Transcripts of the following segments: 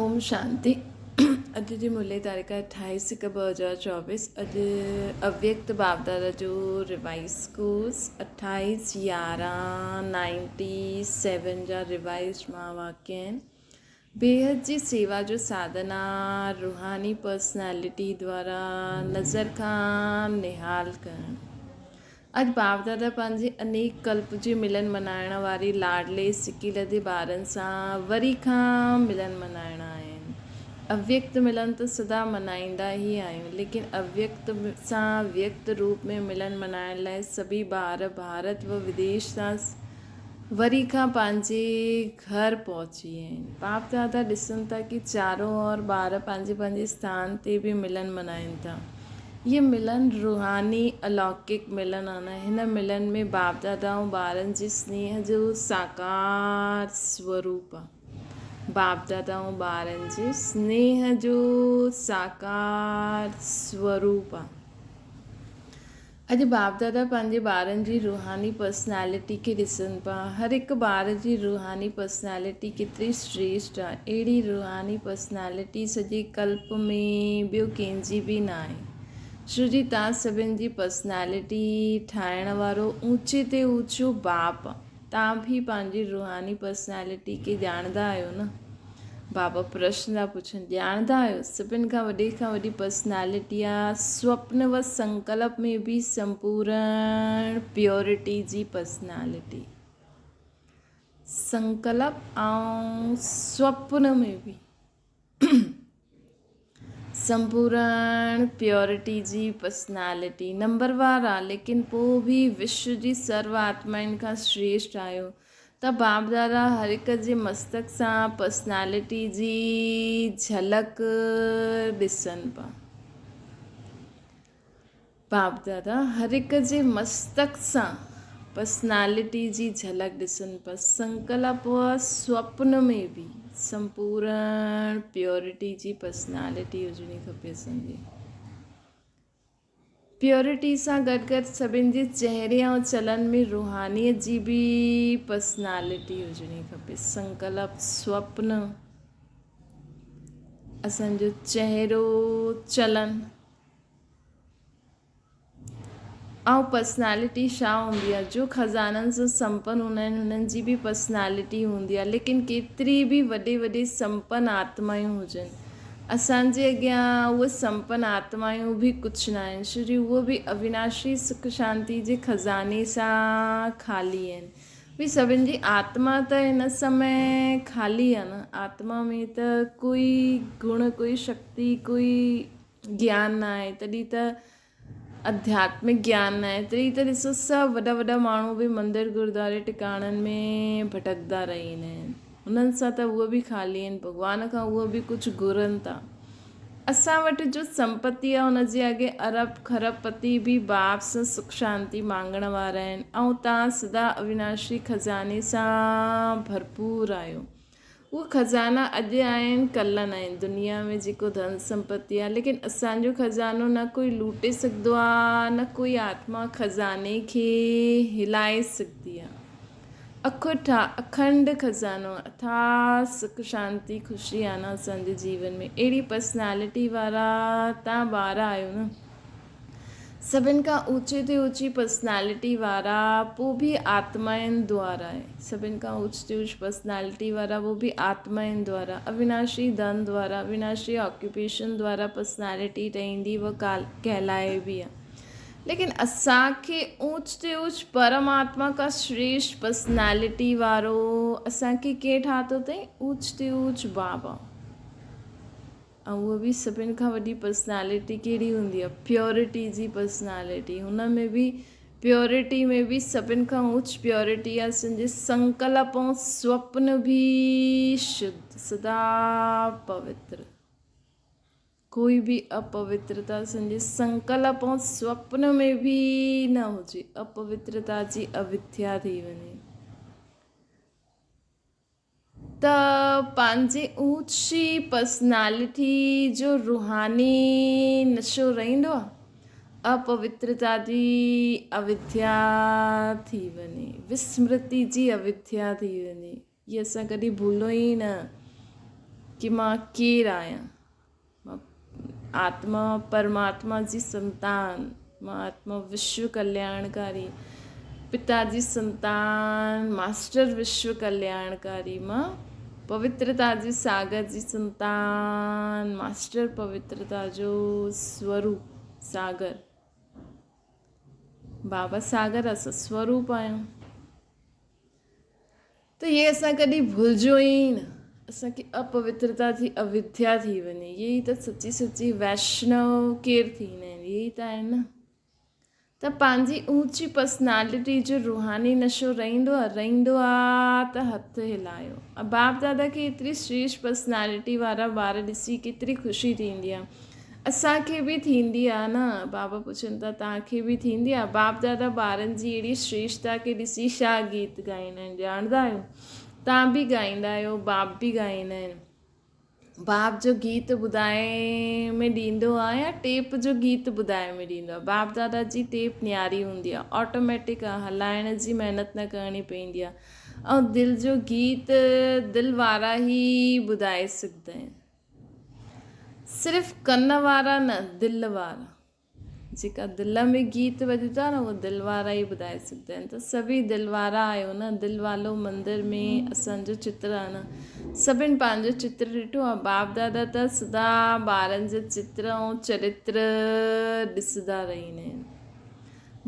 اوم شانتي اڄ جي ملي تاريخ 28 هڪ 2024 اڄ اويڪت باپدادا جو ريوائز ڪورس 28 11 97 جا ريوائز مها واڪيه آهن بيحد جي سيوا جو ساڌن آ روحاني پرسنالٽي دوارا نظر کان نهال ڪرڻ اڄ باپدادا پنهنجي انيڪ ڪلپ جي ملن منائڻ واري لاڏلي سڪيلڌي ٻارن سان وري کان ملن منائڻا آهن. اويڪت ملن ته سدا منائيندا ئي آهيون، ليڪن اويڪت سان ويڪت روپ ۾ ملن منائڻ لاء سڀئي ٻار ڀارت و وديش سان وري کان پنهنجي گهر پهچي آهن. باپدادا ڏسن ٿا ڪي چارو اور ٻار پنهنجي پنهنجي اسٿان تي به ملن منائين ٿا. هيء ملن روحاني الوڪڪ ملن آهن. هن ملن ۾ باپ دادا ۽ ٻارن جي سنيهه جو ساڪار سوروپ آهي. باپ دادا ۽ ٻارن جي سنيهه جو ساڪار سوروپ آهي. اڄ باپ دادا پنهنجي ٻارن جي روحاني پرسنالٽي کي ڏسن پيا. هر هڪ ٻار جي روحاني پرسنالٽي ڪيتري شريشٽ آهي. اهڙي روحاني پرسنالٽي سڄي ڪلپ ۾ ٻيو ڪنهن جي به ناهي. شو جي توهان سڀن جي پرسنالٽي ٺاهڻ وارو اوچي تي اوچو باپ آ. توهان به پنهنجي روحاني پرسنالٽي کي ڄاڻندا آهيو نه؟ بابا پرشن ٿا پڇن، ڄاڻندا آهيو؟ سڀن کان وڏي کان وڏي پرسنالٽي آ سوپن و سنڪلپ ۾ به سمپورڻ پيورٽي جي پرسنالٽي. سنڪلپ ۽ سوپن ۾ به سمپورڻ پيورٽي جي پرسنالٽي. نمبر وار آ ليڪن پوء به وشو جي سرو آتمائن کان شريشٽ آهيو. ته باپ دادا هر هڪ جي مستڪ سان پرسنالٽي جي جهلڪ ڏسن پيا. باپ دادا هر هڪ جي مستڪ سان پرسنالٽي جي جهلڪ ڏسن پيا. سنڪلپ و سوپن ۾ به سمپورڻ پيورٽي جي پرسنالٽي هجڻي کپي اسان جي. پيورٽي سان گڏ گڏ سڀن جي چهري ۽ چلن ۾ روحانيت جي به پرسنالٽي هجڻي کپي. سنڪلپ، سوپن، اسان جو چهرو، چلن ۽ پرسنالٽي ڇا هوندي آهي؟ جو خزانن سان سمپن هوندا آهن هنن جي به پرسنالٽي هوندي آهي ليڪن ڪيتري به وڏي وڏي سمپن آتمايون هجن اسان جي اڳيان اهي سمپن آتمائون به ڪجهه ناهن، ڇو جو اهي به اويناشي سک شانتي جي خزاني سان خالي آهن. ڀي سڀن جي آتما ته هن سمي خالي آهي نه، آتما ۾ ته ڪوئي گڻ، ڪوئي شڪتي، ڪوئي گيان ناهي، تڏهن ته اڌياتمڪ گيان ناهي، تڏهن ته ڏسو سڀ وڏا وڏا ماڻهو به مندر گردواري ٽڪاڻن ۾ ڀٽڪندا رهندا آهن. انهن سان ته اهي به خالي آهن، ڀڳوان کان اهي به ڪجهه گهرن ٿا. اسان وٽ جو سمپتي آهي ان جي اڳي ارب کرب پتي به باپ سان سک شانتي مانگڻ وارا آهن ۽ توهان سدا اويناشي خزاني سان ڀرپور آهيو. اهي خزانا اڄ آهن ڪلهه ناهن. دنيا ۾ جيڪو ڌن سمپتي آهي ليڪن اسان جو خزانو نه ڪوئي لوٽي سگهندو آهي نه ڪوئي آتما خزاني کي هلائي سگهندي آهي. اکٽ آهي اکنڊ خزانو آهي اٿاهه سک شانتي خوشي آهي نه اسان جي جيون ۾ اهڙي پرسنالٽي وارا تان ٻار آهيو نه. سڀن کان اوچي تي اوچي پرسنالٽي وارا پو به آتمائن دوارا آهي. سڀن کان اوچ تي اوچ پرسنالٽي وارا پو به آتمائن دوارا، اويناشي ڌن دوارا، اويناشي آڪيوپيشن دوارا پرسنالٽي ٺهيندي و ڪهلائي به آهي. ليڪن اسان کي اوچ تي اوچ پرماتما کان شريشٽ پرسنالٽي وارو اسان کي ڪنهن ٺاهتو اٿئي؟ اوچ تي اوچ بابا. ۽ اها به سڀن کان وڏي پرسنالٽي ڪهڙي هوندي آهي پيورٽي جي پرسنالٽي هن ۾ به پيورٽي ۾ به سڀن کان اوچ پيورٽي آهي سنجي سنڪلپ ۽ سوپن به شڌ سدا پوتر ڪوئي به اپوترتا سنجي سنڪلپ ۽ سوپن ۾ به نه هجي اپوترتا جي اوٿيا ٿي وڃي ته پنهنجي اوچي پرسنالٽي جو روحاني نشو رهندو آ، اپوترتا جي اوڌيا ٿي وڃي، وسمرتي جي اوڌيا ٿي وڃي. هي اسان ڪڏهن ڀلون ئي نه ڪي مان ڪير آهيان. مان آتما پرماتما جي سنتان، مان آتما وشو ڪلياڻڪاري، پتا جي سنتان، ماسٽر وشو ڪلياڻڪاري، مان پوترتا جي ساگر جي سنتان، ماسٽر پوترتا جو سوروپ ساگر، بابا ساگر اسان سوروپ آهيون. ته اهي اسان ڪڏهن ڀلجون ئي نه، اسان کي اپوترتا ٿي اوڌيا ٿي وڃي. اهي ئي ته سچي سچي ويشنو ڪير ٿيندا آهن، اهي ئي ته آهن نه. ته پنهنجي اوچي پرسنالٽي جو روحاني نشو رهندو آ، رهندو آ ته هٿ هلايو. باپ دادا کي ايتري شريش پرسنالٽي وارا ٻار ڏسي ڪيتري خوشي ٿيندي آ. اسان کي به ٿيندي آ نه؟ بابا پڇن ٿا، توهان کي به ٿيندي آ؟ باپ دادا ٻارن جي اهڙي شريشتا کي ڏسي ڇا گيت ڳائيندا آهن، ڄاڻندا آهيو؟ توهان به ڳائيندا آهيو، باپ به ڳائيندا آهن. باپ جو گيت ٻڌائي ۾ ڏيندو آ يا ٽيپ جو گيت ٻڌائي ۾ ڏيندو آ؟ باپ دادا جي ٽيپ نياري هوندي آ، آٽوميٽڪ آ، هلائڻ جي محنت نه ڪرڻي پوندي آ ۽ دل جو گيت دل وارا ئي ٻڌائي سگهندا آهن. صرف ڪن وارا نه دل وارا. جيڪا دل ۾ گيت وڄندو آهي نه اهو دل وارا ئي ٻڌائي سگهندا آهن ته سڀئي دل وارا آهيو نه دل والو مندر ۾ اسان جو چتر آهي نه سڀن پنهنجو چتر ڏٺو آهي باپ دادا ته سدا ٻارن جا چتر ۽ چرتر ڏسندا رهندا آهن.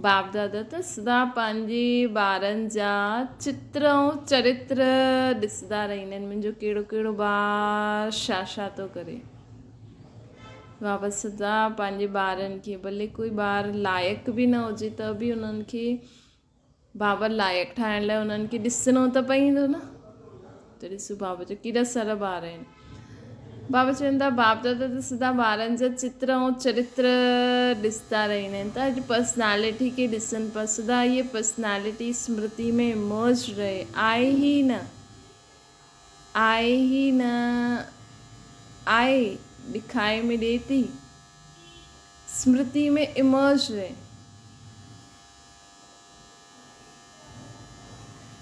باپ دادا ته سدا پنهنجي ٻارن جا چتر ۽ چرتر ڏسندا رهندا آهن، منهنجو ڪهڙو ڪهڙو ٻار ڇا ڇا ٿو ڪري. بابا سدا پنهنجي ٻارن کي ڀلي ڪوئي ٻار لائق به نه هجي ته به انهن کي بابا لائق ٺاهڻ لاء انهن کي ڏسڻو ته پوندو نه ته ڏسو بابا جا ڪيڏا سارا ٻار آهن. بابا چون ٿا باپ دادا ته سدا ٻارن جا چتر ۽ چرتر ڏسندا رهندا آهن ته اڄ پرسنالٽي کي ڏسن پيا سدا اهي پرسنالٽي سمرتي ۾ مرج رهي آهي ئي نه آهي ئي نه آهي ڏکائي ۾ ڏئي ٿي سمرتي ۾ امرج رهي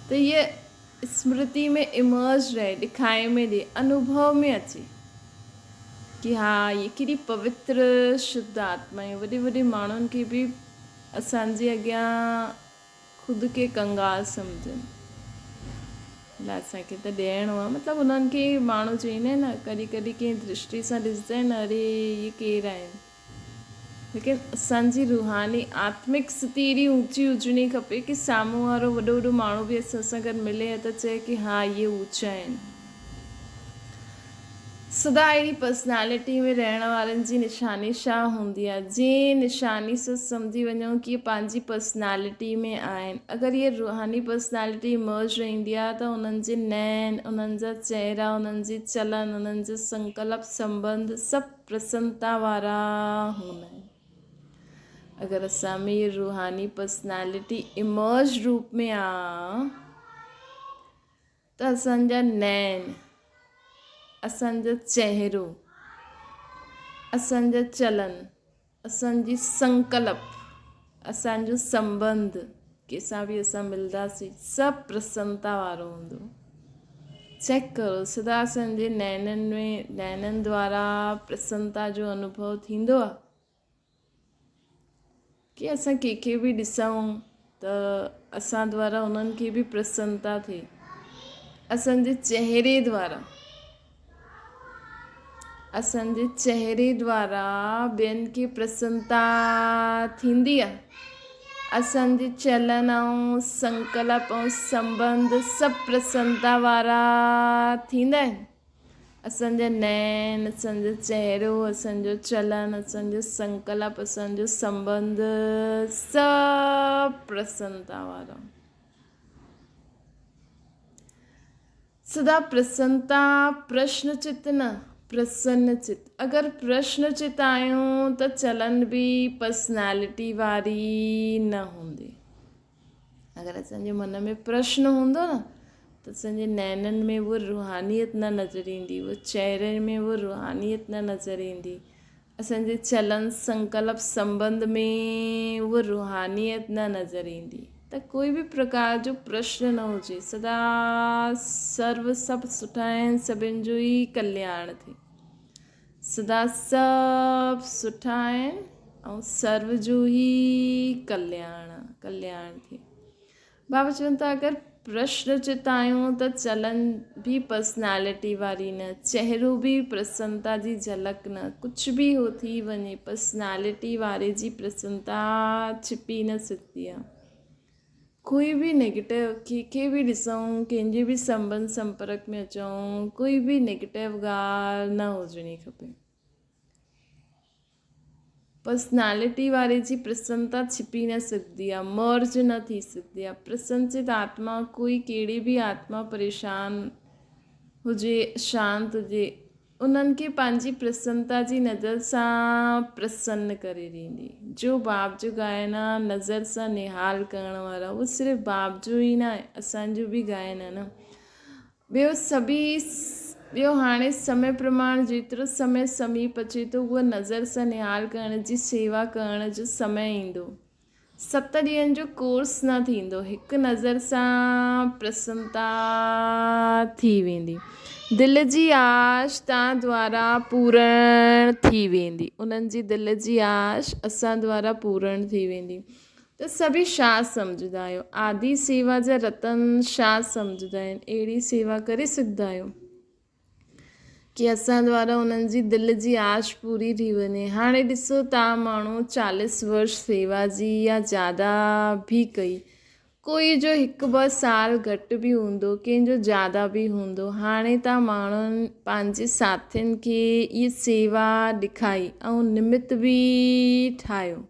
ته هيء اسمرتي ۾ امرج رهي، ڏکائي ۾ ڏي، انوڀو ۾ اچي ڪي ها هيء ڪيڏي پوتر شڌ آتما آهي. وڏي وڏي ماڻهن کي به اسان جي اڳيان خود کي ڪنگال سمجهن. لاء اسان کي ته ڏيڻو آهي. مطلب انهن کي ماڻهو چوندا آهن نه ڪڏهن ڪڏهن ڪنهن درشٽي سان ڏسندا آهن اري هي ڪير آهن. ليڪن اسان جي روحاني آتمڪ ستي ايڏي اوچي هجڻي کپي ڪي سامهون وارو وڏو وڏو ماڻهو به اسان سان گڏ ملي ته چئي ڪي ها اهي اوچا آهن. سدا اهڙي پرسنالٽي ۾ رهڻ وارن جي نشاني ڇا هوندي آهي؟ جنهن نشاني سان سمجهي وڃون ڪي اهي پنهنجي پرسنالٽي ۾ آهن. اگر اهي روحاني پرسنالٽي ايمرج رهندي آهي ته انهن جي نين، انهن جا چهرا، انهن جي چلن، انهن جا سنڪلپ، سنٻنڌ سڀ پرسنتا وارا هوندا آهن. اگر اسان ۾ اهي روحاني پرسنالٽي ايمرج روپ ۾ آ ته اسان جا نين، اسان جو چهرو، اسان جا چلن، اسان جي سنڪلپ، اسان جو سنٻنڌ، ڪنهن سان به اسان ملنداسين سڀ پرسنتا وارو هوندو. چيڪ ڪرو سدا اسان جي نينن ۾ نينن دوارا پرسنتا جو انوڀو ٿيندو آهي ڪي اسان ڪنهن کي به ڏسون ته اسان دوارا انهن کي به پرسنتا ٿئي اسان جي چهري دوارا اسان جي چهري دوارا ٻين کي پرسنتا ٿيندي آهي. اسان جي چلن ۽ سنڪلپ ۽ سنٻنڌ سڀ پرسنتا وارا ٿيندا آهن. اسان جا نين، اسان جو چهرو، اسان جو چلن، اسان جو سنڪلپ، اسان جو سنٻنڌ سڀ پرسنتا وارا. سدا پرسنتا پرشن چت نه پرسن چت اگر پرشن چت آهيون ته چلن به پرسنالٽي واري نه هوندي اگر اسان جي من ۾ پرشن هوندو نه ته اسان جي نينن ۾ اها روحانيت نه نظر ايندي اها چهري ۾ اها روحانيت نه نظر ايندي اسان جي چلن سنڪلپ سنبنڌ ۾ اها روحانيت نه نظر ايندي. ته ڪوئي به پرڪار جو پرشن نه هجي، سدا سرو سڀ سٺا آهن، سڀن جو ئي ڪلياڻ ٿئي. سدا سڀ سٺا آهن ۽ سرو جو ئي ڪلياڻ ڪلياڻ ٿئي. بابا چون ٿا اگر پرشن چتايون ته چلن به پرسنالٽي واري نه، چهرو به پرسنتا جي جهلڪ نه، ڪجهه به هو ٿي وڃي پرسنالٽي واري جي پرسنتا ڇپي نه سگهندي آ. ڪوئي به نيگيٽو ڪنهن کي به ڏسون ڪنهن جي به سنٻنڌ سمپرڪ ۾ اچون ڪوئي به نيگيٽو ڳالهه نه هجڻي کپي. پرسنالٽي واري جي پرسنتا ڇپي نه سگهندي آ، مرج نه ٿي سگهندي آ. پرسنچت آتما ڪوئي ڪهڙي به آتما پريشان هجي شانت هجي انهن کي پنهنجي پرسنتا جي نظر سان پرسن ڪري ڏيندي. جو باپ جو ڳائڻ آ نظر سان نهال ڪرڻ وارا اهو صرف باپ جو ئي ناهي اسان جو به ڳائڻ آ نه. ٻيو سڀئي ٻيو هاڻي سمي پرماڻ جيترو سمي سميپ اچي ٿو اهو نظر سان نهال ڪرڻ جي سيوا ڪرڻ جو سمي ايندو. ست ڏينهن جو ڪورس نه ٿيندو. هڪ نظر سان پرسنتا ٿي ويندي. دل جي آش تان دوارا پورڻ ٿي ويندي. انهن جي دل جي آش اسان دوارا پورڻ ٿي ويندي. ته سڀئي ڇا سمجهندا آهيو؟ آدي سيوا جا رتن ڇا سمجهندا آهن؟ اهڙي سيوا ڪري سگهندا آهيو؟ ڪي اسان دوارا انهن جي دل جي آش پوري ٿي وڃي. هاڻي ڏسو توهان ماڻهو چاليس ورش سيوا جي يا زياده به ڪئي. ڪوئي جو هڪ ٻه سال گهٽ به هوندو، ڪنهن جو زياده به هوندو. هاڻي توهان ماڻهن پنهنجي ساٿين کي اها سيوا ڏکائي ۽ نمت به ٺاهيو.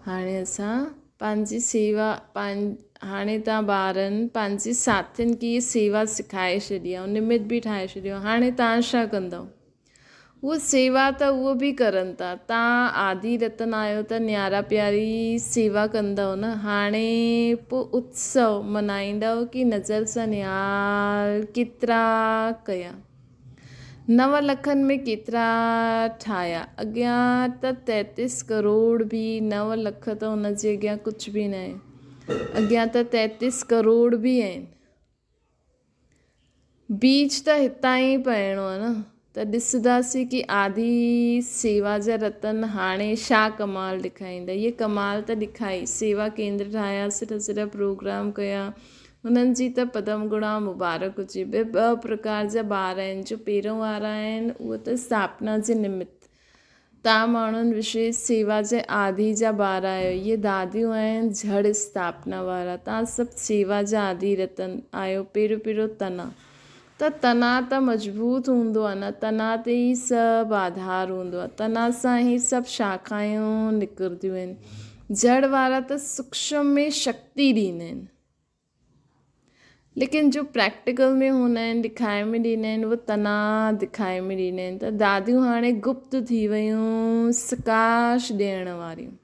هاڻي اسان پنهنجي سيوا هاڻي توهان ٻارن پنهنجي ساٿين کي اها سيوا سکائي ڇڏي آهي نمت به ٺاهي ڇڏيو آهي هاڻي توهان ڇا ڪندؤ هوء سيوا ته اهو به ڪرن ٿا توهان آدي رتن آهيو ته نيارا پياري سيوا ڪندؤ نه هاڻي پوء اتسو منائيندؤ ڪي نظر سان نهال ڪيترا ڪيا نو لکن ۾ ڪيترا ٺاهيا؟ اڳيان ته تيتيس ڪروڙ به نو لک ته ان جي اڳيان ڪجهه به ناهي. اڳيان ته تيتيس ڪروڙ به آهن. بيج ته هتان ئي پئڻو آهي نه ته ڏسنداسين ڪي آڌي سيوا جا رتن هاڻي ڇا ڪمال ڏکائيندا. اهي ڪمال ته ڏکائي سيوا ڪيندر ٺاهيا، سٺا سٺا پروگرام ڪيا، هنن جي ته پدم گڻا مبارڪ هجي. ٻه ٻه پرڪار جا ٻار آهن، جو پهريون وارا آهن اهي ته اسٿاپنا جي نمت تان ماڻهن وشيش سيوا جي آدي جا ٻار آهيو. اهي داديون آهن جھڙ اسٿاپنا وارا. تان سڀ سيوا جا آدي رتن آهيو. پهريون پهريون تنا ته تنا ته مضبوط هوندو آهي نه تنا تي ئي سڀ آڌار هوندو آهي. تنا سان ئي سڀ شاخايون نڪرنديون آهن. جڙ وارا ته سوڪشم ۾ شڪتي ڏيندا آهن. ليڪن جو پريڪٽيڪل ۾ هوندا آهن ڏکائي ۾ ڏيندا آهن اهي تنا دکائي ۾ ڏيندا آهن ته داديون هاڻي گپت ٿي ويون سڪاش ڏيڻ واريون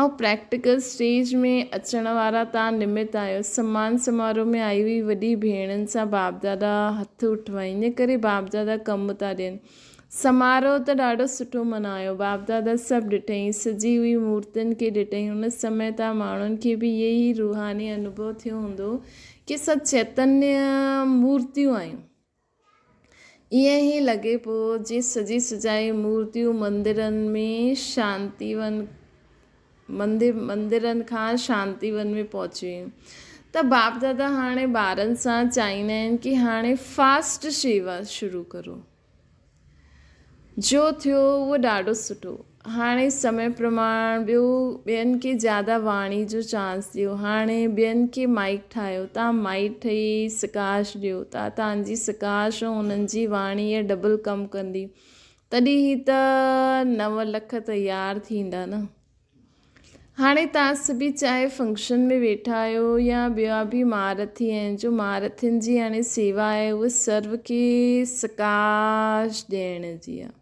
۽ پريڪٽيڪل اسٽيج ۾ اچڻ وارا تان نمت آهيو سمان سماروهه ۾ آئي هئي وڏي ڀيڻن سان باپ دادا هٿ اٺوائي ان ڪري باپ دادا ڪم ٿا ڏين سماروهه ته ڏاڍو سٺو منايو. باپ دادا سڀ ڏٺئين. سجي هئي مورتين کي ڏٺئين. ان سمي تان ماڻهن کي به اهي ئي روحاني انوڀو ٿيو هوندو ڪي اسان چيتنيه مورتيون آهيون. ائين ئي لڳي پيو جيئن سجي سجائي مورتيون مندرن ۾ شانتي ون مندر مندرن کان شانتي ون ۾ پهچي ويون ته باپ دادا هاڻي ٻارن سان چاهيندا آهن ڪي هاڻي فاسٽ شيوا شروع ڪرو. جو ٿيو اهو ڏاڍو سٺو. هاڻي سمي پرماڻ ٻيو ٻين کي زياده واڻي جو چانس ڏيو. هاڻي ٻين کي مائيڪ ٺاهيو. تان مائيڪ ٺهي سڪاش ڏيو ته تان جي سڪاش ۽ انهن جي واڻي ڊبل ڪم ڪندي. تڏهن هي ته نو لک تيار ٿيندا نه. هاڻي توهان سڀئي چاهي فنڪشن ۾ ويٺا آهيو يا ٻيا به مهارٿي آهن جو مهارٿين جي هاڻي سيوا آهي اهي سرو کي سڪاش ڏيڻ جي آهي.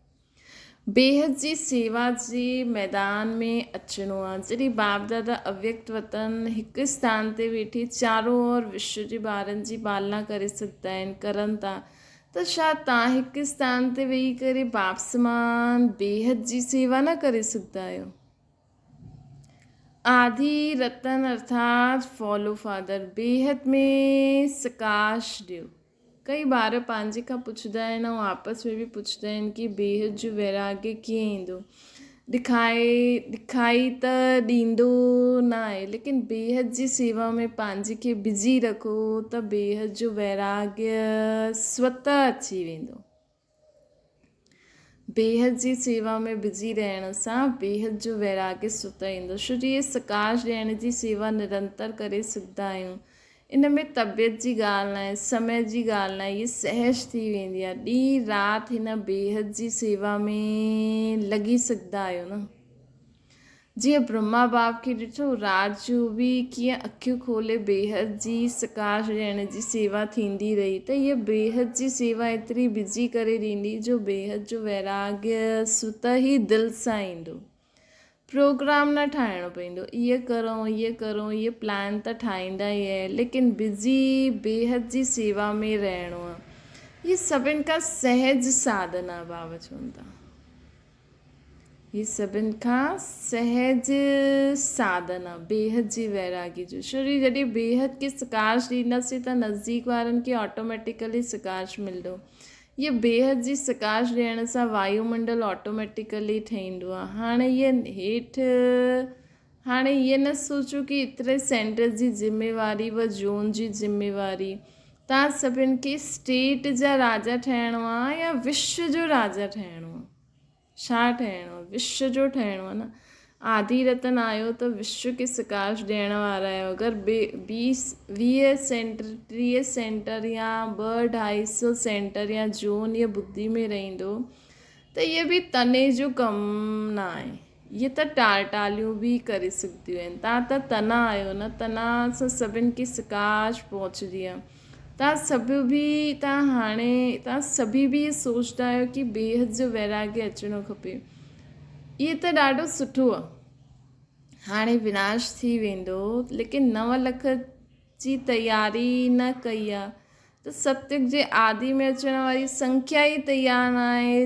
بيحد جي سيوا جي ميدان ۾ اچڻو آهي. جڏهن باپ دادا اويڪت وطن هڪ اسٿان تي ويٺي چارو اور وشو جي ٻارن جي پالنا ڪري سگهندا آهن ڪرن ٿا ته ڇا توهان هڪ اسٿان تي ويهي ڪري باپ سمان بيحد جي سيوا نه ڪري سگهندا آهيو؟ آڌي رتن ارٿات فالو فادر بيحد ۾ سڪاش ڏيو. ڪئي ٻار پنهنجي کان پڇندا آهن ۽ آپس ۾ به پڇندا آهن ڪي بيحد جو ويراڳي ڪيئن ايندو؟ ڏکائي ڏکائي ته ڏيندو نه آهي ليڪن بيحد جي سيوا ۾ پنهنجي کي بزي رکو ته بيحد جو ويراڳي سوته اچي ويندو. بيحد جي سيوا ۾ بزي رهڻ سان بيحد جو ويراڳي ست ايندو. ڇو جو اهي سڪاش ڏيڻ جي سيوا نرنتر ڪري سگهندا آهيون. ان ۾ طبيعت جي ڳالهه ناهي، سمي جي ڳالهه ناهي، اهي سهج ٿي ويندي آهي. ڏينهن رات هن بيحد جي سيوا ۾ لڳي سگهندا آهيو نه. جيئن برهما باب کي ڏٺو، رات جو به ڪيئن اکيون کولي بيحد جي سڪاش ڏيڻ جي سيوا ٿيندي رهي ته هيء بيحد جي سيوا ايتري بزي ڪري ڏيندي جو بيحد جو ويراڳ سوته ئي دل سان ايندو. پروگرام نه ٺاهڻو پوندو، ايء ڪرون ايء ڪرون ايء پلان ته ٺاهيندا ئي آهي ليڪن بزي بيحد جي سيوا ۾ رهڻو آهي. هيء سڀن کان سهج ساڌنا بابا چون ٿا. هي سڀن کان سهج ساڌن آ بيحد جي ويراڳي جو. ڇو جو جڏهن بيحد کي سڪاش ڏينداسين ته نزديڪ وارن کي آٽوميٽيڪلي سڪاش ملندو. هيء بيحد جي سڪاش ڏيڻ سان وايو منڊل آٽوميٽيڪلي ٺهيندو آ. هاڻي هيء هيٺ هاڻي هيء نه سوچو ڪي ايتري سينٽر جي ذميواري و زون جي ذميواري توهان سڀن کي اسٽيٽ جا راجا ٺهڻو آ يا وشو جو راجا ٺهڻو آ. ڇا ٺهڻو آ؟ وشو جو ٺهڻو آ نه. آدي رتن آيو ته وشو کي سڪاش ڏيڻ وارا آهيو. اگر بيس، 20 سينٽر، 30 سينٽر يا ٻه ڍائي سو سينٽر يا زون يا ٻڌي ۾ رهندو ته اهي به تني جو ڪم نه آهي. اهي ته ٽالٽاليون به ڪري سگهنديون آهن. تان ته تنا آهيو نه، تنا سان سڀن کي سڪاش پهچندي آهي. توهان سڀ به توهان هاڻي توهان سڀي به اهي سوچدا آهيو ڪي بيحد جو ويراڳي اچڻو کپي اهي ته ڏاڍو سٺو آهي هاڻي وناش ٿي ويندو ليڪن 9 لک جي تياري نه ڪئي آهي ته ستيگ جي آدي ۾ اچڻ واري سنکيا ئي تيار نه آهي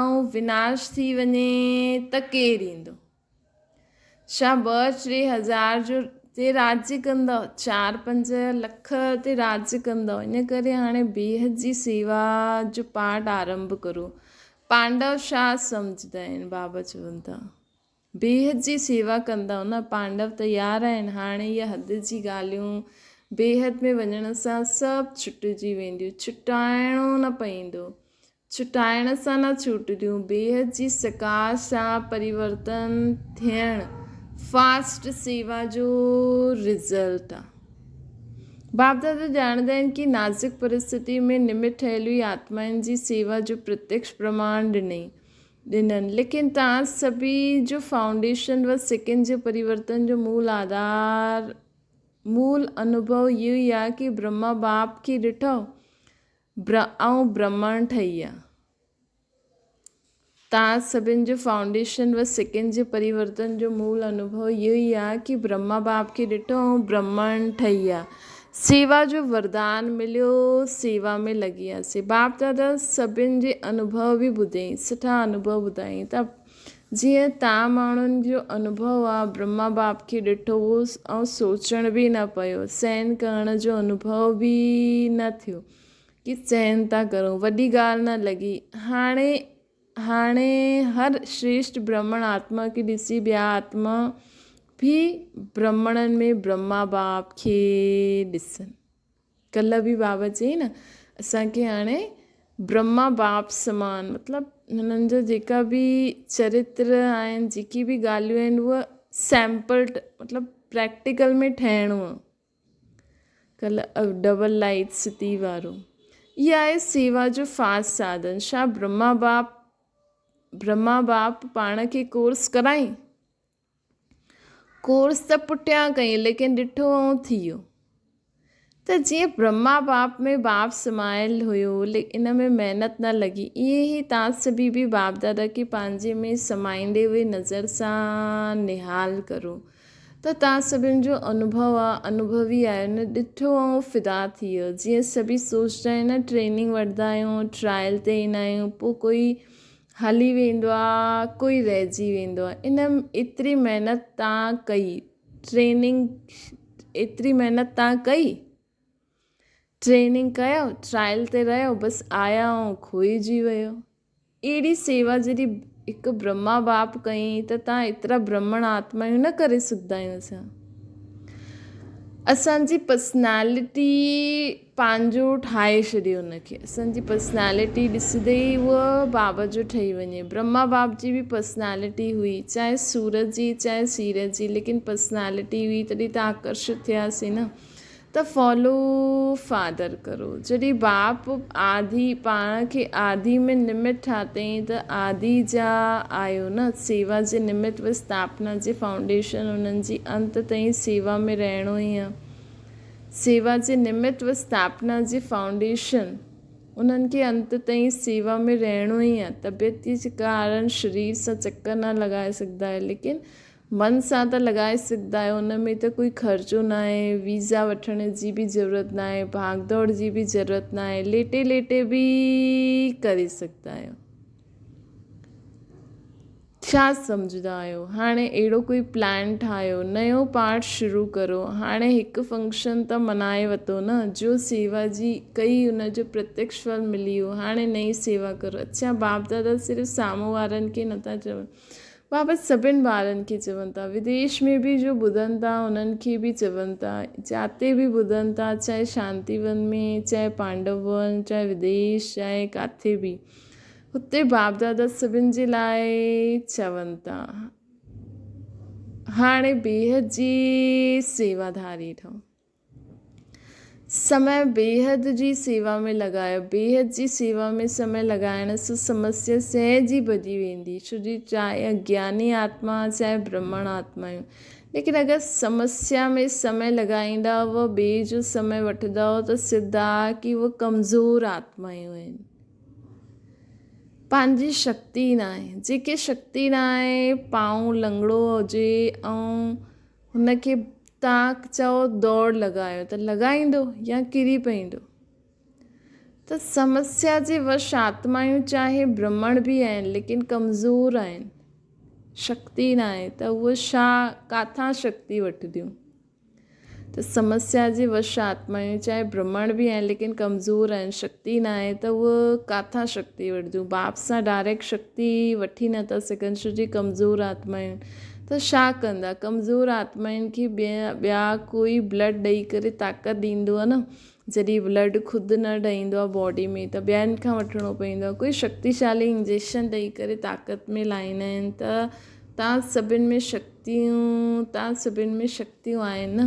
۽ وناش ٿي وڃي ته ڪير ايندو ڇا ٻه ٽي هزار جو تي راڄ ڪندؤ، چار پنج لک تي راڄ ڪندؤ، ان ڪري هاڻي بيحد جي سيوا جو پاٺ آرنڀ ڪرو. پانڊو ڇا سمجهندا آهن؟ بابا چون ٿا. بيحد جي سيوا ڪندؤ نه؟ پانڊو تيار آهن، هاڻي اهي حد جي ڳالهيون بيحد ۾ وڃڻ سان سڀ ڇٽجي وينديون، ڇٽائڻو نه پوندو. ڇٽائڻ سان نه ڇٽنديون، بيحد جي سڪار سان پريورتن ٿيڻ فاسٽ سيوا جو رزلٽ آ. باپ دادا ڄاڻندا آهن ڪي نازڪ پرستتي ۾ نمت ٺهيل هئي آتمائن جي سيوا جو پرتيڪش پرماڻ ڏنئي ڏنن ليڪن تان سڀي جو فائونڊيشن و سکن جي پريورتن جو مول آڌار مول انوڀو اهو ئي آ ڪي برهما باپ کي ڏٺو آئون برهمڻ ٺهي آ. تان سڀن جو فائونڊيشن و سکن جي پريورتن جو مول انوڀو اهو ئي آ ڪي برهما باپ کي ڏٺو ۽ برهمڻ ٺهي آ. سيوا جو وردان مليو سيوا ۾ لڳي آسي. باپ دادا سڀن جي انوڀو به ٻڌيائين سٺا انوڀو ٻڌايائين ته جيئن تان ماڻهن جو انوڀو آ، برهما باپ کي ڏٺو ۽ سوچڻ به نه پيو، سهن ڪرڻ جو انوڀو به نه ٿيو ڪي سهن ٿا ڪرون، وڏي ڳالهه نه لڳي. هاڻي هاڻي هر شريشٽ برهمڻ آتما کي ڏسي ٻيا آتما به برهمڻن ۾ برهما باپ کي ڏسن. ڪلهه به بابا چيائين نه اسان کي هاڻي برهما باپ سمان مطلب هنن جا جيڪا به چرتر آهن جيڪي به ڳالهيون آهن اهي سيمپل مطلب پريڪٽيڪل ۾ ٺهڻو آهي ڪلهه ڊبل لائٽ ستي وارو اها آهي سيوا جو فاسٽ ساڌن ڇا برهما باپ برهما باپ پاڻ کي ڪورس ڪرائين ڪورس ته پٺيان ڪئين ليڪن ڏٺو ۽ ٿي ويو ته جيئن برهما باپ ۾ باپ سمايل هيو ان ۾ محنت نه لڳي ائين ئي تان سڀي به باپ دادا کي پنهنجي ۾ سمائيندي هئي نظر سان نهال ڪرو ته تان سڀن جو انوڀو آ انوڀوي آهيو نه ڏٺو ۽ فدا ٿي ويو جيئن سڀي سوچدا آهن نه ٽريننگ وٺندا آهيون ٽرائل تي ايندا آهيون پوء ڪوئي هلي ويندو آ ڪوئي رهجي ويندو آ ان ايتري محنت تان ڪئي ٽريننگ ايتري محنت توهان ڪئي، ٽريننگ ڪيو، ٽرائل تي رهيو، بس آيا ۽ کوئجي ويو. اهڙي سيوا جڏهن هڪ برهما باپ ڪئي ته تان ايترا برهمڻ آتمايون نه ڪري سگهندا آهيون اسان. اسان جي پرسنالٽي پنهنجو ٺاهي ڇڏي ان کي. اسان جي پرسنالٽي ڏسندي ئي اهو بابا جو ٺهي وڃي. برهما باپ جي به پرسنالٽي هئي، چاهي صورت جي چاهي سيرت جي، ليڪن پرسنالٽي هئي تڏهن ته آڪرشت ٿياسين نه. ته فالو فادر ڪرو. جڏهن باپ آڌي پاڻ کي آڌي ۾ نمت ٺاتئين ته آڌي جا آهيو نه، سيوا جي نمت و اسٿاپنا جي فائونڊيشن انهن جي انت تائين سيوا ۾ رهڻو ئي آ. سيوا جي نمت و اسٿاپنا جي فائونڊيشن انهن کي انت تائين سيوا ۾ رهڻو ئي آ. طبيعت جي ڪارڻ شرير سان چڪر نه لڳائي سگهندا آهيو ليڪن من سان ته لڳائي سگهندا آهيو ان ۾ ته ڪوئي خرچو ناهي، ويزا وٺڻ جي به ضرورت ناهي، ڀاڳ ڊوڙ جي به ضرورت ناهي، ليٽي ليٽي به ڪري سگهندا آهيو. ڇا سمجهندا آهيو؟ هاڻي اهڙو ڪوئي پلان ٺاهيو، نيو پارٽ شروع ڪرو. هاڻي هڪ فنڪشن ته منائي وتو نه، جو سيوا جي ڪئي ان جو پرتيڪش ڦل ملي ويو، هاڻي نئين سيوا ڪرو. اڇا باپ دادا صرف سامهون وارن کي نٿا چون. بابت سڀن ٻارن کي چون ٿا. وديش ۾ به جو ٻڌن ٿا انهن کي به چون ٿا. جاتي به ٻڌن ٿا چاهي شانتي ون ۾ چاهي پانڊو ون چاهي وديش چاهي ڪاٿي به هتي باپ دادا سڀن جي لاء چون ٿا. هاڻي بيحد جي سيواڌاري ٺهو. سمي بيحد جي سيوا ۾ لڳايو. بيحد جي سيوا ۾ سمي لڳائڻ سان سمسيا سهج ئي ڀڄي ويندي، ڇو جو چاهي اگياني آتما چاهي برهمڻ آتما آهيون، ليڪن اگر سمسيا ۾ سمي لڳائيندا و ٻئي جو سمي وٺندؤ ته سڌ آ ڪي اهي ڪمزور آتمائون آهن. پنهنجي شڪتي ناهي. جيڪي شڪتي ناهي پانء لنگڙو هجي ۽ هن کي تان چئو دوڙ لڳايو ته لڳائيندو يا ڪري پئيندو. ته سمسيا جي وش آتمايون چاهي برهمڻ به آهن ليڪن ڪمزور آهن، شڪتي ناهي ته اهي ڇا ڪاٿان شڪتي وٺنديون. ته سمسيا جي وش آتمايون چاهي برهمڻ به آهن ليڪن ڪمزور آهن، شڪتي ناهي ته اهي ڪاٿان شڪتي وٺنديون. باپ سان ڊائريڪٽ شڪتي وٺي نٿا سگهن ڇو جي ڪمزور آتمايون ته ڇا ڪندا؟ ڪمزور آتمائن کي ٻيا ڪوئي بلڊ ڏئي ڪري طاقت ڏيندو آهي نه، جڏهن بلڊ خود نه ٺهندو آهي باڊي ۾ ته ٻين کان وٺڻو پوندو آهي، ڪوئي شڪتيشالي انجيڪشن ڏئي ڪري طاقت ۾ لاهيندا آهن ته تان سڀن ۾ شڪتيون تان سڀن ۾ شڪتيون آهن نه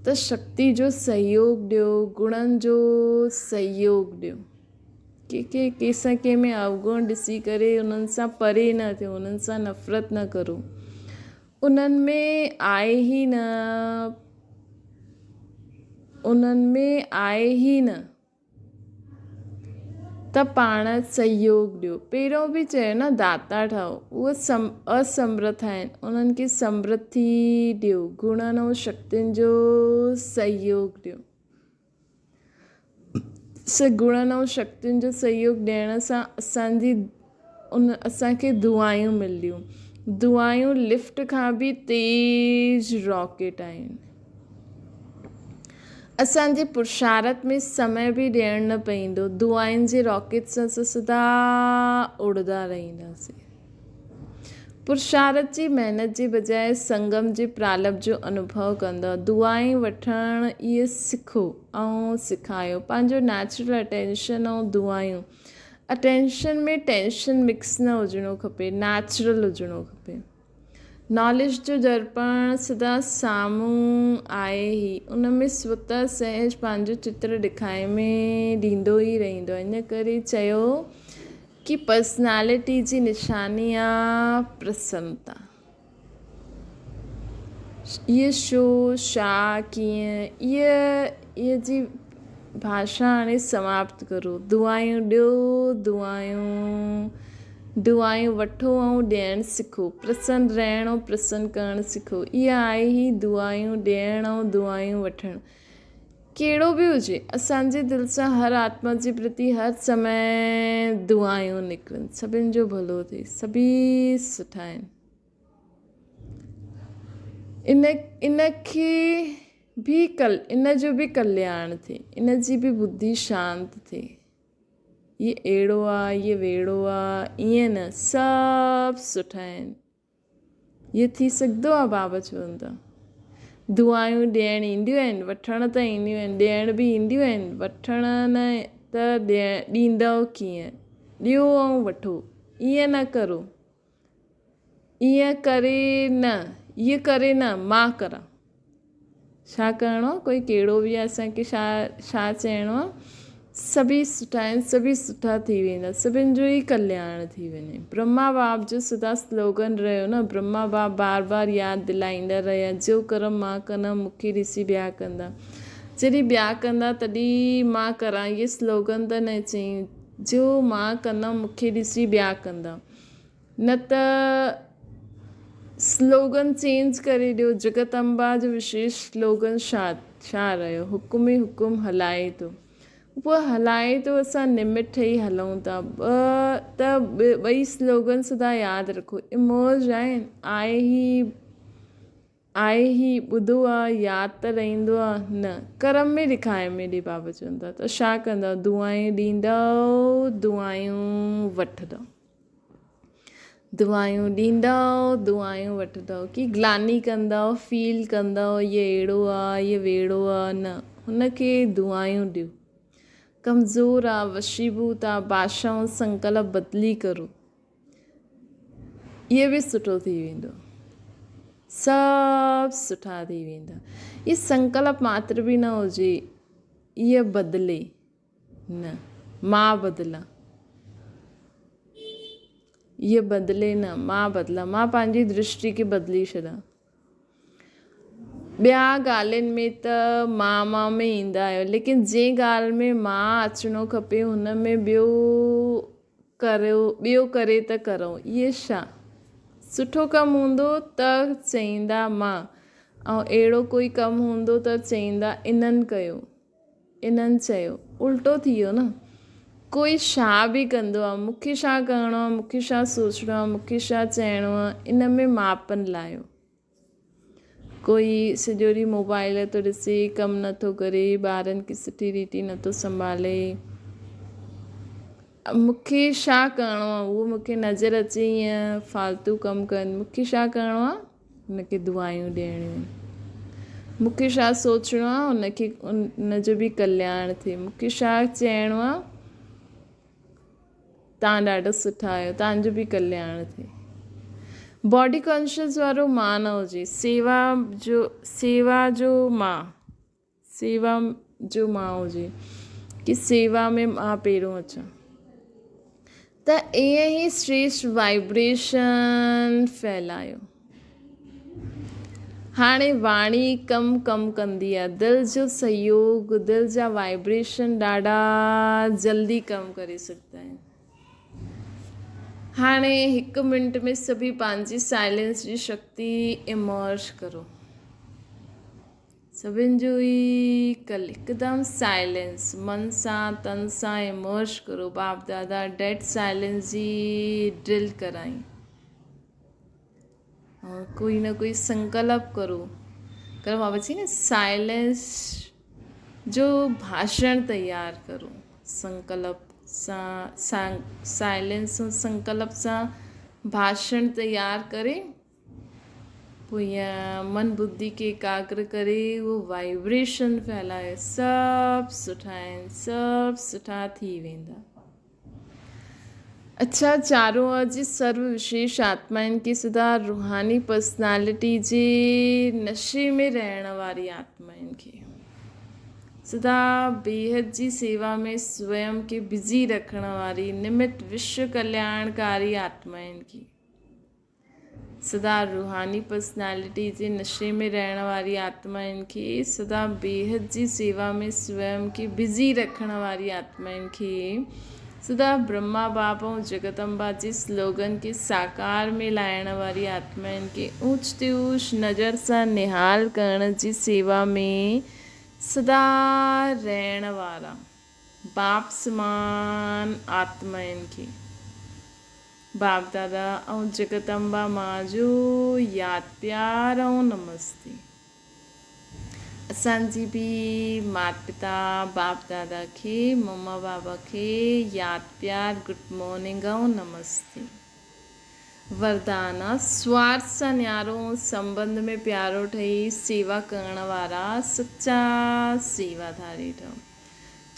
ته شڪتي جو سهيوگ ڏيو، گڻن جو سهيوگ ڏيو. ڪي ڪي ڪنهن سان ڪنهن ۾ اوگڻ ڏسي ڪري انهن سان پري نه ٿيو انهن سان نفرت نه ڪرو انهن ۾ آهي ئي نه انهن ۾ آهي ئي نه ته پاڻ سهيوگ ڏيو پهريون به چيو نه داتا ٺهو اهي سم اسمرٿ آهن انهن کي سمرٿي ڏيو گڻن ۽ شڪتين جو سهيوگ ڏيو. گڻن ۽ شڪتين جو سهيوگ ڏيڻ سان اسان جي ان اسان کي دعائون ملنديون. دعائون لفٽ کان به تيز راڪيٽ آهن. اسان جي پرشارت ۾ سمي به ڏيڻ نه پئيندو. دعائن جي راڪيٽ سان اسان سدا اڙندا رهنداسين. پرشارت جي محنت جي بجاء سنگم جي پرالب جو انوڀو ڪندؤ. دعائين وٺڻ اهي سکو ۽ سکايو. پنهنجو نيچرل اٽينشن ۽ دعائيون. اٽينشن ۾ ٽينشن مڪس نه هجڻو کپي، نيچرل هجڻو کپي. ناليج جو درپڻ سدا سامهون آهي ئي، ان ۾ سوتا سهج پنهنجو چتر ڏکائي ۾ ڏيندو ئي رهندو. ان ڪري چيو ڪي پرسنالٽي جي نشاني آ پرسنتا. اهي ڇو، ڇا، ڪيئن، اهي جي ڀاشا هاڻي سماپت ڪرو. دعائون ڏيو، دعائون، دعائون وٺو ۽ ڏيڻ سکو. پرسن رهڻ ۽ پرسن ڪرڻ سکو. اها آهي ئي دعائون ڏيڻ ۽ دعائون وٺڻ. ڪهڙو به هجي، اسان جي دل سان هر آتما جي پرتي هر سمي دعائون نڪرن، سڀن جو ڀلو ٿئي، سڀيئي سٺا آهن. ان ان کي به ڪل ان جو به ڪلياڻ ٿئي، ان جي به ٻڌي شانت ٿئي. هي اهڙو آ، هي ويڙو آ، ائين نه، سڀ سٺا آهن. هي ٿي سگهندو آ بابا چون ٿا. دعايون ڏيڻ اينديون آهن، وٺڻ ته اينديون آهن، ڏيڻ به اينديون آهن، وٺڻ نه ته ڏيندؤ ڪيئن؟ ڏيو ۽ وٺو، ائين نه ڪرو. ائين ڪري نه، ايء ڪري نه، مان ڪران. ڇا ڪرڻو آ؟ ڪوئي ڪهڙو به آ اسان کي ڇا ڇا چئڻو آ؟ سڀئي سٺا آهن، سڀئي سٺا ٿي ويندا، سڀن جو ئي ڪلياڻ ٿي وڃي. برهما باپ جو سدا سلوگن رهيو نه، برهما باپ بار بار ياد دلائيندا رهيا، جو ڪرم مان ڪندم، مون کي ڏسي ٻيا ڪندا. جڏهن ٻيا ڪندا تڏهن مان ڪران، اهي سلوگن ته نه چئين، جو مان ڪندم، مون کي ڏسي ٻيا ڪندا. نه ته سلوگن چينج ڪري ڏيو جگت امبا جو وشيش سلوگن ڇا ڇا رهيو حڪم ئي حڪم هلائي ٿو اهو هلائي ٿو اسان نمٽ ٺهي هلون ٿا ٻه ته ٻئي سلوگن سدا ياد رکو امرج آهن آء هي آء هي ٻڌو آ ياد ته رهندو آ نه ڪرم ۾ ڏيکائي ۾ ڏي بابا چون ٿا ته ڇا ڪندؤ دعائون ڏيندؤ دعائون وٺندؤ دعائون ڏيندؤ دعائون وٺندؤ ڪي گلاني ڪندؤ فيل ڪندؤ هي اهڙو آ هي ويڙو آ نه هن کي دعائون ڏيو ڪمزور آ وشيڀوت آ باشائون سنڪلپ بدلي ڪرو اهي به سٺو ٿي ويندو. سڀ سٺا ٿي ويندا. اهي سنڪلپ ماتر به نه هجي، اهي بدلي نه، مان بدلان. اهي بدلي نه، مان بدلان. مان پنهنجي درشٽي کي بدلي ڇڏان. ٻيا ڳالهين ۾ ته مان مان ۾ ايندا آهيو ليڪن جنهن ڳالهه ۾ مان اچڻو کپي هن ۾ ٻيو ڪريو ٻيو ڪري ته ڪرئون اهي ڇا سٺو ڪم هوندو ته چئيندا مان ۽ اهڙو ڪوئي ڪم هوندو ته چئيندا انهن ڪيو. انهن چيو، الٽو ٿي ويو نه. ڪوئي ڇا به ڪندو آ، مون کي ڇا ڪرڻو آ، مون کي ڇا سوچڻو آ، مون کي ڇا چئڻو آ، ان ۾ ماپن لاهيو. ڪوئي سڄو ڏينهن موبائل ٿو ڏسي، ڪم نه ٿو ڪري، ٻارن کي سٺي ريتي نه ٿو سنڀالي. مون کي ڇا ڪرڻو آ، اهو مون کي نظر اچي ائين فالتو ڪم ڪن، مون کي ڇا ڪرڻو آ؟ هن کي دعايون ڏيڻيون آهن. مون کي ڇا سوچڻو آهي ان کي ان جو به ڪلياڻ ٿئي. مون کي ڇا چئڻو آهي تان ڏاڍا سٺا آهيو تان جو به ڪلياڻ ٿئي. باڊي ڪانشس وارو مان نه هجي سيوا جو سيوا جو مان سيوا جو مان هجي ڪي سيوا ۾ مان پهريون اچان ته ائين ئي شريشٽ وائبريشن ڦهلايو. هاڻي واڻي ڪم ڪم ڪندي آهي دل جو سهيوگ دل جا وائبريشن ڏاڍا جلدي ڪم ڪري سگهندا آهن. هاڻي هڪ منٽ ۾ سڀئي پنهنجي سائلنس جي شڪتي امرج ڪرو. سڀن جو ئي ڪل هڪدم سائلنس من سان تن سان امرج ڪرو باپ دادا ڊيڊ سائلنس جي ڊرل ڪرائين اور ڪوئي نه ڪوئي سنڪلپ ڪرو ڪرو بابا چي نه سائلنس جو ڀاشڻ تيار ڪرو سنڪلپ سان سائلنس سنڪلپ سان ڀاشڻ تيار ڪري پوء ائين من ٻڌي کي ايڪاگر ڪري اهو وائبريشن ڦهلائي سڀ سٺا آهن سڀ سٺا ٿي ويندا. اڇا چارو جي سرو وشيش آتمائن کي سدا روحاني پرسنالٽي جي نشي ۾ رهڻ واري آتمائن کي سدا بيحد جي سيوا ۾ سويم کي بزي رکڻ واري نمت وشو ڪلياڻڪاري آتمائن کي سدا روحاني پرسنالٽي جي نشي ۾ رهڻ واري آتمائن کي، سدا بيحد جي سيوا ۾ سويم کي بزي رکڻ واري آتمائن کي، سدا برهما باپ ۽ جگت امبا جي سلوگن کي ساڪار ۾ لائڻ واري آتمائن کي اوچ تي اوچ نظر سان نهال ڪرڻ جي سيوا ۾ سدا رهڻ وارا باپ سمان آتمائن کي. باپ دادا ۽ جگدمبا ماء جو ياد پيار ۽ نمستي. اسان جي به مات پتا باپ دادا کي مما بابا کي ياد پيار گڊ مارننگ ۽ نمستي. وردان، سوارٿ سان نيارو ۽ سنٻنڌ ۾ پيارو ٺهي سيوا ڪرڻ وارا سچا سيواڌاري ٺهو.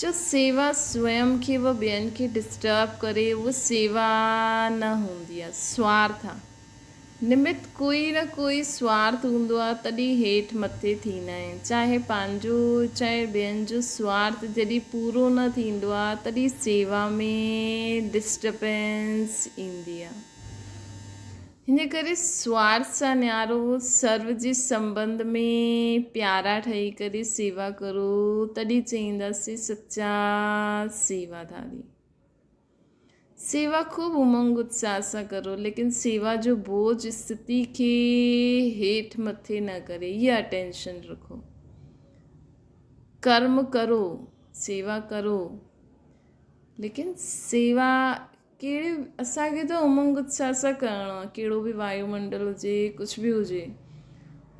جو سيوا سوئم کي و ٻين کي ڊسٽرب ڪري اهو سيوا نه هوندي آ، سوارٿ آ. نمت ڪوئي نه ڪوئي سوارٿ هوندو آ تڏهن هيٺ مٿي ٿيندا آهن. چاهي پنهنجو چاهي ٻين جو سوارٿ جڏهن پورو نه ٿيندو آ تڏهن سيوا ۾ ڊسٽربنس ايندي آ. هن ڪري سوارٿ سان نيارو سرو جي سنٻنڌ ۾ پيارا ٺهي ڪري سيوا ڪرو تڏهن چئينداسين سچا سيواڌاري. سيوا خوب امنگ اتساهه سان ڪرو ليڪن سيوا جو بوجھ استٿي کي هيٺ مٿي نه ڪري اها اٽينشن رکو. ڪرم ڪرو سيوا ڪرو ليڪن سيوا ڪهڙي اسان کي ته امنگ اتساهه سان ڪرڻو آهي ڪهڙو به وايو منڊل هجي ڪجهه به هجي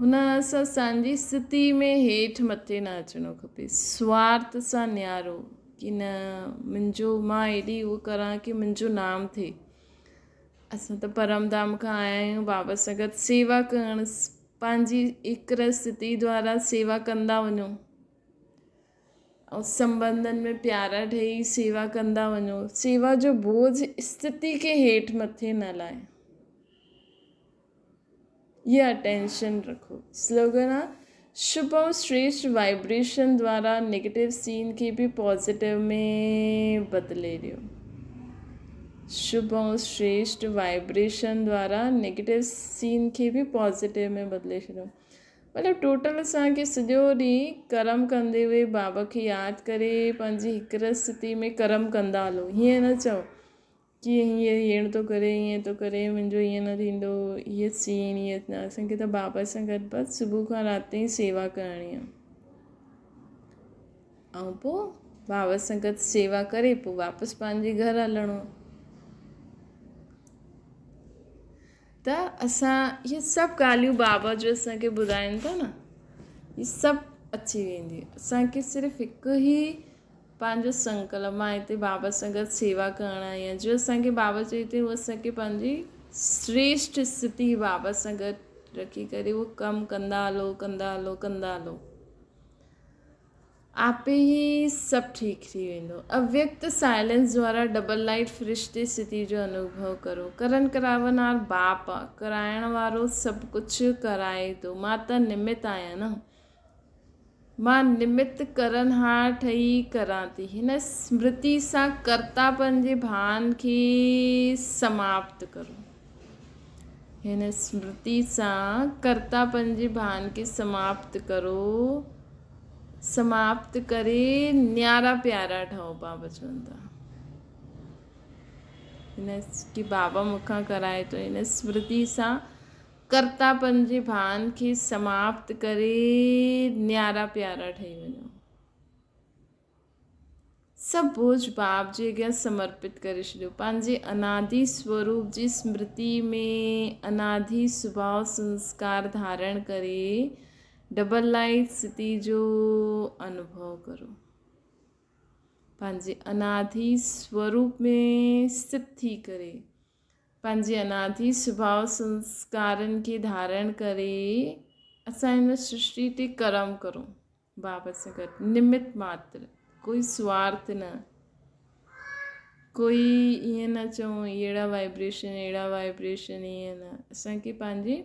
هن سان اسان جي استٿي ۾ هيٺ مٿي نه اچڻو کپي سوارٿ سان نيارو ڪي نه منهنجو مان ايڏي اهو ڪران ڪي منهنجو نام ٿئي اسان ته پرم ڌام کان آيا آهيون بابا سان گڏ سيوا ڪرڻ پنهنجي هڪ استٿي دوارا سيوا ڪندا وڃو ۽ سنٻنڌن ۾ پيارا ٺهي سيوا ڪندا وڃو. سيوا جو بوجھ استٿي کي هيٺ مٿي نه لاهي. اها اٽينشن رکو. سلوگن آ شڀ ۽ شريشٺ وائبريشن دوارا نيگيٽو سين کي به پازيٽو ۾ بدلي ڏيو. شڀ ۽ شريشٺ وائبريشن دوارا نيگيٽو سين کي به پازيٽو ۾ بدلي ڇڏيو. مطلب ٽوٽل اسان کي سڄو ڏينهن ڪرم ڪندي هئي بابا کي ياد ڪري پنهنجي هڪ رستي ۾ ڪرم ڪندا هلو هيئن نه چئو ڪي هيئن هيئن ٿو ڪري هيئن ٿو ڪري منهنجو هيئن نه ٿيندو هيء سين هيء نه اسان کي ته بابا سان گڏ بس صبح کان رات تائين سيوا ڪرڻي آهي ۽ پوء بابا سان گڏ سيوا ڪري پوء واپس پنهنجي گهر هلڻو ته اسان اهي سڀ ڳالهيون بابا جو اسان کي ٻڌائين ٿا نه اهي سڀ اچي ويندي اسان کي صرف هڪ ئي پنهنجو سنڪلپ مان هتي بابا سان گڏ سيوا ڪرڻ آئي آهيان جو اسان کي بابا چئي ٿي اهو اسان کي پنهنجي شريشٺ اسٿتي بابا سان گڏ رکي ڪري اهو ڪم ڪندا هلو ڪندا هلو ڪندا هلو آپي ئي سڀ ٺيڪ ٿي ويندو. اويڪت سائلنس دوارا ڊبل لائيٽ فرشتي استٿي جو انوڀو ڪرو. ڪرن ڪراونهار باپ آ، ڪرائڻ وارو سڀ ڪجهه ڪرائي ٿو. مان ته نمت آهيان نه. مان نمت ڪرڻهار ٺهي ڪران ٿي. هن سمرتي سان ڪرتاپن جي ڀان کي سماپت ڪرو. هن سمرتي سان ڪرتاپن جي ڀان کي سماپت ڪرو. سماپت ڪري نيارا پيارا ٺهو بابا چون ٿا هن ڪي بابا مون کان ڪرائي ٿو هن سمرتي سان ڪرتاپن جي ڀان کي سماپت ڪري نيارا پيارا ٺهي وڃو سڀ بوجھ باپ جي اڳيان سمرپت ڪري ڇڏيو. پنهنجي انادي سوروپ جي سمرتي ۾ انادي سڀاء سنسڪار ڌارڻ ڪري ڊبل لائيٽ ستي جو انوڀو ڪرو. پنهنجي انادي سوروپ ۾ ستت ٿي ڪري پنهنجي انادي سڀاء سنسڪارن کي ڌارڻ ڪري اسان هن سرشٽي تي ڪرم ڪرون. بابا سان گڏ نمت ماتر ڪوئي سوارٿ نه ڪوئي ائين نه چئون اهڙا وائبريشن اهڙا وائبريشن ائين نه اسان کي پنهنجي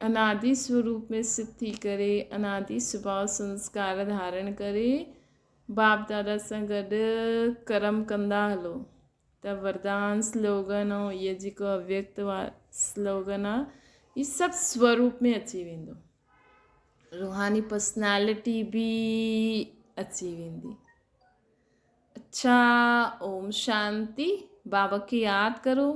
انادي سوروپ ۾ سٿ ٿي ڪري انادي سڀاء سنسڪار ڌارڻ ڪري باپ دادا سان گڏ ڪرم ڪندا هلو ته وردان سلوگن ۽ اهي جيڪو اويڪت سلوگن آهي هي سڀ سوروپ ۾ اچي ويندو روحاني پرسنالٽي به اچي ويندي. اڇا اوم شانتي بابا کي ياد ڪرو.